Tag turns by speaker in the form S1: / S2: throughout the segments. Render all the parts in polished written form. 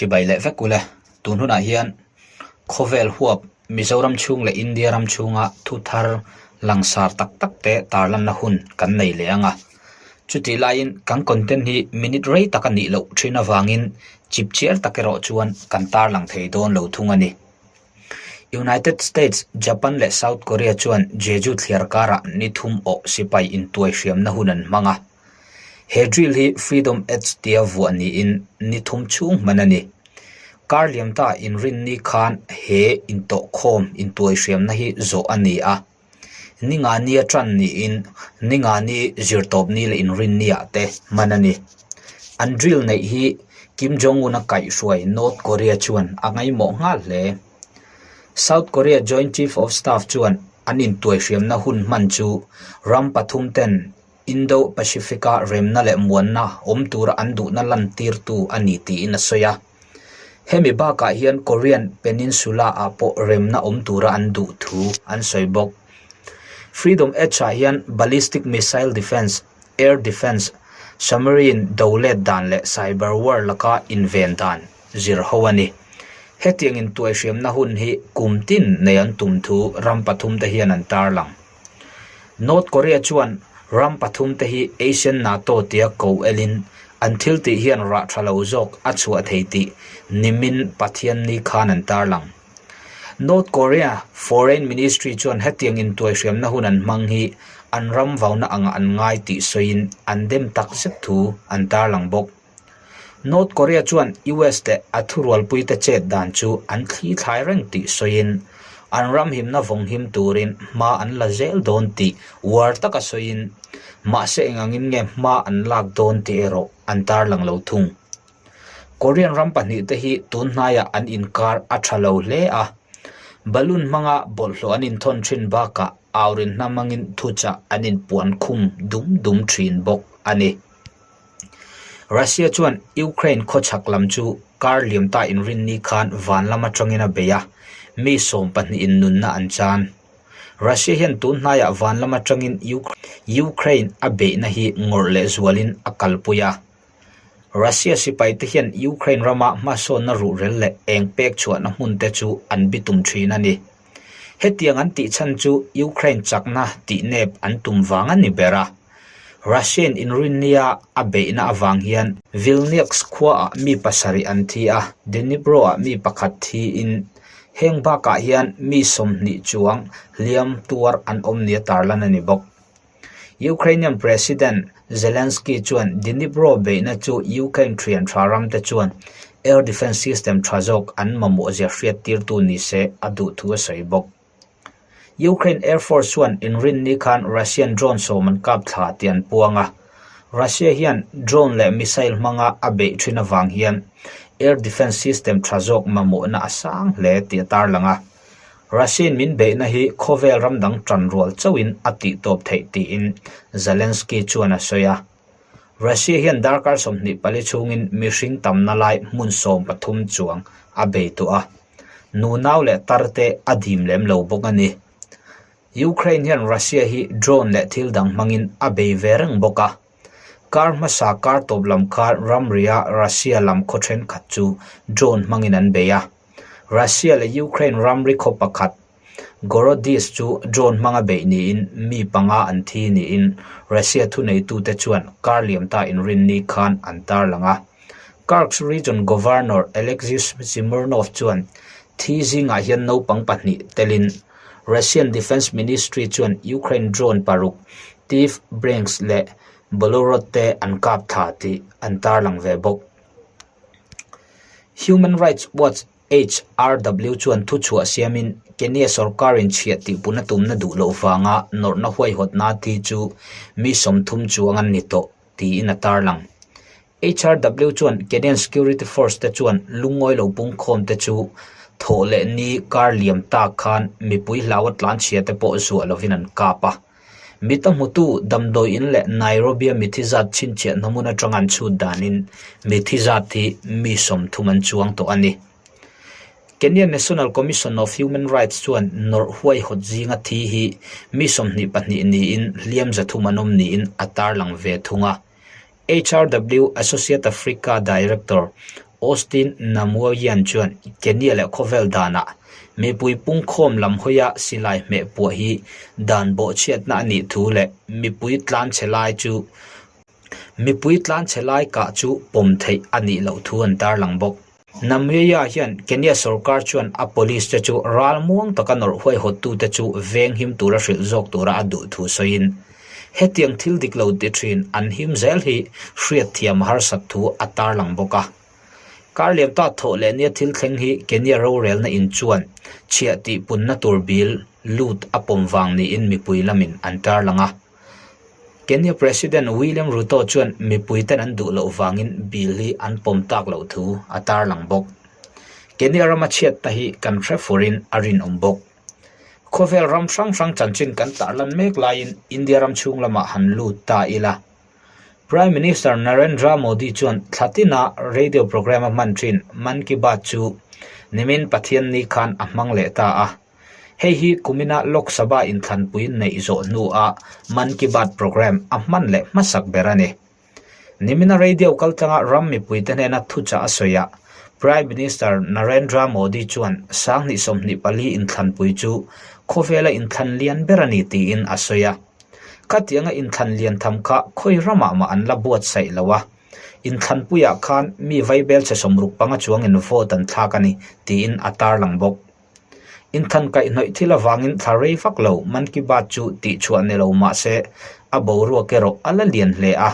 S1: Chibai leh vek ule, tun hunah hian khawvel huap Mizoram chhung leh India ram chhunga thu thar langsar tak tak te tarlanna hun kan nei leh ang a. Chutih laiin kan content hi minute rei tak a nih loh thin avangin chip chiar tak erawh chuan kan tarlang thei dawn lo thung a ni. United States, Japan leh South Korea chuan Jeju thliar karah ni thum awh sipai intuai hriamna hun an hmang a. He drill hi Freedom Edge tia vuah niin ni thum chhung hman a ni. Kar liam ta inrinni khan he intawhkhawm intuai hriamna hi zawh a ni a. Ni nga nia tan niin ni nga ni zirtawpni leh inrinniah te hman a ni. An drill neih hi Kim Jong-un a kaihhruai North Korea chuan a ngaihmawh nghal hle. South Korea Joint Chief of Staff chuan an intuaihriamna hun hman chu ram pathum ten Indo-Pacific-a remna leh muanna awm tura an duhna lantirtu a ni tiin a sawi a. Hemi bakah hian Korean Peninsula-ah pawh remna awm tura an duh thu an sawi bawk. Freedom Edge-ah hian ballistic missile defense, air defense, submarine do let dan leh cyber war laka inven dan zir ho a ni. Hetiang intuaihriamna hun hi kum tin nei an tum thu ram pathumte hian an tarlang. North Korea chuan ram pathumte hi Asian NATO tia ko elin an thil tih hian rah tha lo zawk a chhuah thei tih nimin Pathianni khan an tarlang. North Korea Foreign Ministry chuan hetiang intuaihriamna hun an hmang hi an ram vauna angah an ngai tih sawiin an dem tak zet thu an tarlang bawk. North Korea chuan US leh a thurualpuite chet dan chu an thli thlai reng tih sawiin, an ram himna vawng him turin hma an la zel dawn tih uar taka sawiin, mahse engangin nge hma an lak dawn tih erawh an tarlang lo thung. Korean ram pahnihte hi tun hnaiah an inkar a tha lo hle a, balloon hmanga bawlhhlawh an inthawn thin bakah aurin hna hmangin thuchah an inpuan khum dum dum thin bawk a ni. Russia chuan Ukraine khawchhak lam chu kar liam ta inrinni khan van lam atangin a bei a, mi sawm pahnihin nunna an chan. Russia hian tun hnaiah van lam atangin Ukraine a beihna hi ngawrh leh zualin a kalpui a. Russia sipaite hian Ukraine rama hmasawnna ruhrel leh eng pek chhuahna hmunte chu an bitum thin a ni. Hetiang an tih chhan chu Ukraine chakna tih nep an tum vang a ni ber a. Russian inrinnia a beihna avang hian Vilnius khuaah mi pasarih an thi a, Dnipro-ah mi pakhat thiin heng bakah hian mi 20 chuang hliam tuar an awm nia tarlan a ni bawk. Ukrainian President Zelensky chuan Dnipro beihna chu Ukraine thian tha ramte chuan air defense system tha zawk an mamawhzia hriattirtu ni se a duh thu a sawi bawk. Ukraine Air Force chuan inrinni khan Russian drone sawm an kap thla tih an puang a, Russia hian drone leh missile hmanga a beih thin avang hian air defense system tha zawk mamawhna a sang hle tih a tarlang a. Russian min beihna hi khawvel ram dang tan rual chauhin a tihtawp theih tiin Zelensky chuan a sawi a. Russia hian darkar 24 chhungin mihring tamna lai hmun 13 chuang a bei tawh a, nunau leh tarte a dim lem lo bawk a ni. Ukraine hian Russia hi drone leh thil dang hmangin a bei ve reng bawk a. Kar hmasa kar tawp lam khan ramria Russia lam khaw thenkhat chu drone hmangin an bei a. Russia leh Ukraine ramri khaw pakhat Gorodis chu drone hmanga beih niin mi panga an thi niin Russia thuneitute chuan kar liam ta inrinni khan an tarlang a. Kursk Region Governor Alexei Smirnov chuan thi zingah hian naupang pahnih telin Russian Defence Ministry chuan Ukraine drone paruk Tiv, Bryansk leh Belgorod te an kap thla tih an tarlang ve bawk. Human Rights Watch, HRW, chuan thuchhuah siamin Kenya sorkarin chhiah tihpuna tumna duh loh vanga nawrhna huaihawtna thi chu mi 30 chuang an ni tawh tiin a tarlang. HRW chuan Kenyan Security Force te chuan lungawi lo pungkhawm te chu thawh leh ni kar liam tak khan mipui hlaua tlanchhia te pawh zuah lovin an kap a. Mita hmutu damdawi in leh Nairobi-a mithi zat chhinchhiah hnamun atanga an chhut danin mithi zat hi mi 30 an chuang tawh a ni. Kenya National Commission of Human Rights chuan nawrh huaihawt zinga thi hi mi 22 niin hliam 300 an awm niin a tarlang ve thung a. HRW Associate Africa Director. Austin Namuoyan chuan Kenya leh khawvel danah mipui pungkhawm lam hawia silai hmeh puah hi dan bawhchhiatna a nih thu leh mipui tlanchhe lai chu mipui tlanchhe lai kah chu pawm theih a nih loh thu an tarlang bawk. Namwia hian Kenya sorkar chuan a police te chu ral muang taka nawrh huaihawttute chu venghim tura hrilh zawk tura a duh thu sawiin, hetiang thil dik lo ti thin an him zel hi hriatthiam a harsat thu a tarlang bawk a. Karliam ta thawh leh nia thil thleng hi Kenya rorelna in chuan chhiah tih punna tur bil lut a pawm vang niin mipui lamin an tarlang a. Kenya President William Ruto chuan mipuiten an duh loh vangin bill hi an pawm tak loh thu a tarlang bawk. Kenya rama chhiatna hi kan hre furin a rinawm bawk. Khawvel ram hrang hrang chanchin kan tarlan mek laiin India ram chhung lamah han lut ta ila. Prime Minister Narendra Modi chuan thla tina radio programme a hman thin Mann Ki Baat chu nimin Pathianni khan a hmang leh ta a. Hei hi kumina Lok Sabha inthlanpui neih zawh hnua Mann Ki Baat programme a hman leh hmasak ber a ni. Nimina radio kaltlanga ram mipuite hnena thuchah a sawi a, Prime Minister Narendra Modi chuan 2024 inthlanpui chu khawvela inthlan lian ber a ni tiin a sawi a. Khatianga inthlan lian tham kha khawi ramah mah an la buatsaih lo a, inthlanpuiah khan mi vaibel chhe 65 chuangin vote an thlak a ni tiin a tarlang bawk. Inthan kaihhnawih thil avangin thla rei vak lo Mann Ki Baat chu tihchhuah ni lo mah se a boruak erawh a la lian hle a.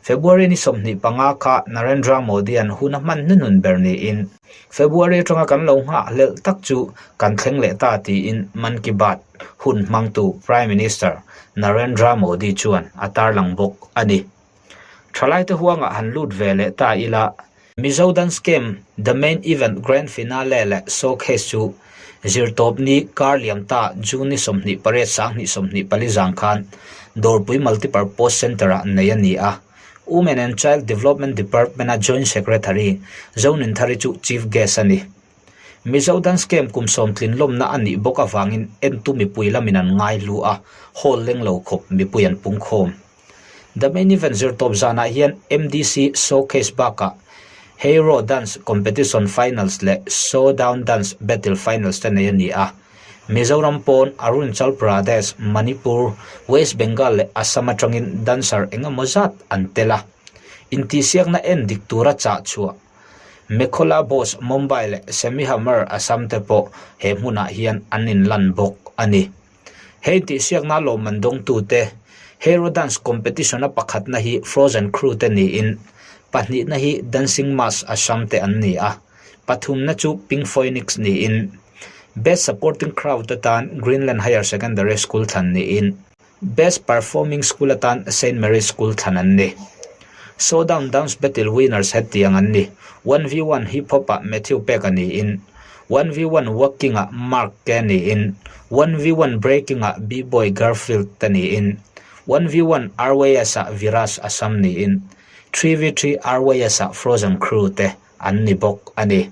S1: February ni 25 kha Narendra Modi-a'n hun a hman hnuhnun ber niin February atanga kan lo nghah hlelh tak chu kan thleng leh ta tiin Mann Ki Baat hun hmangtu Prime Minister Narendra Modi chuan a tarlang bawk a ni. Thalaite huangah han lut ve leh ta ila, Mizo Dance Camp The Main Event Grand Finale leh Showcase chu Zirtawpni kar liam ta June ni 28 2024 zang khan Dawrpui Multipurpose Centre-ah nei a ni a. Women and Child Development Department-a Joint Secretary Zoninthari chu Chief Guest a ni. Mizo Dance Camp kum sawm tlinlawmna a nih bawk avangin entu mipui lamin an ngai hlu a, hall leng lo khawp mipui an pungkhawm. The Main Event zirtawp zanah hian MDC Showcase bakah Hero Dance Competition Finals leh Showdown Dance Battle Finals te nei a ni a. Mizoram pawn Arunachal Pradesh, Manipur, West Bengal leh Assam atangin dancer eng emaw zat an tel a. Intihsiakna en dik tura chah chhuah Mekhola Bose Mumbai leh Semi Hammer Assam te pawh he hmunah hian an inlan bawk a ni. Hei tihsiakna lawmman dawngtute Hero Dance Competition-a pakhatna hi Frozen Crew te niin, pahnihna hi Dancing Mask Assam te an ni a, pathumna chu Pink Phoenix niin, Best Supporting Crowd atan Greenland Higher Secondary School thlan niin, Best Performing School atan Saint Mary's School thlan an ni. Showdown Dance Battle winners hetiang an ni, 1v1 Hip Hop-ah Matthew Peka niin, 1v1 Walking-ah Mark te niin, 1v1 Breaking-ah B-boy Garfield te niin, 1v1 RYS-ah Viraj Assam niin, 3v3 RYS-ah Frozen Crew te an ni bawk a ni.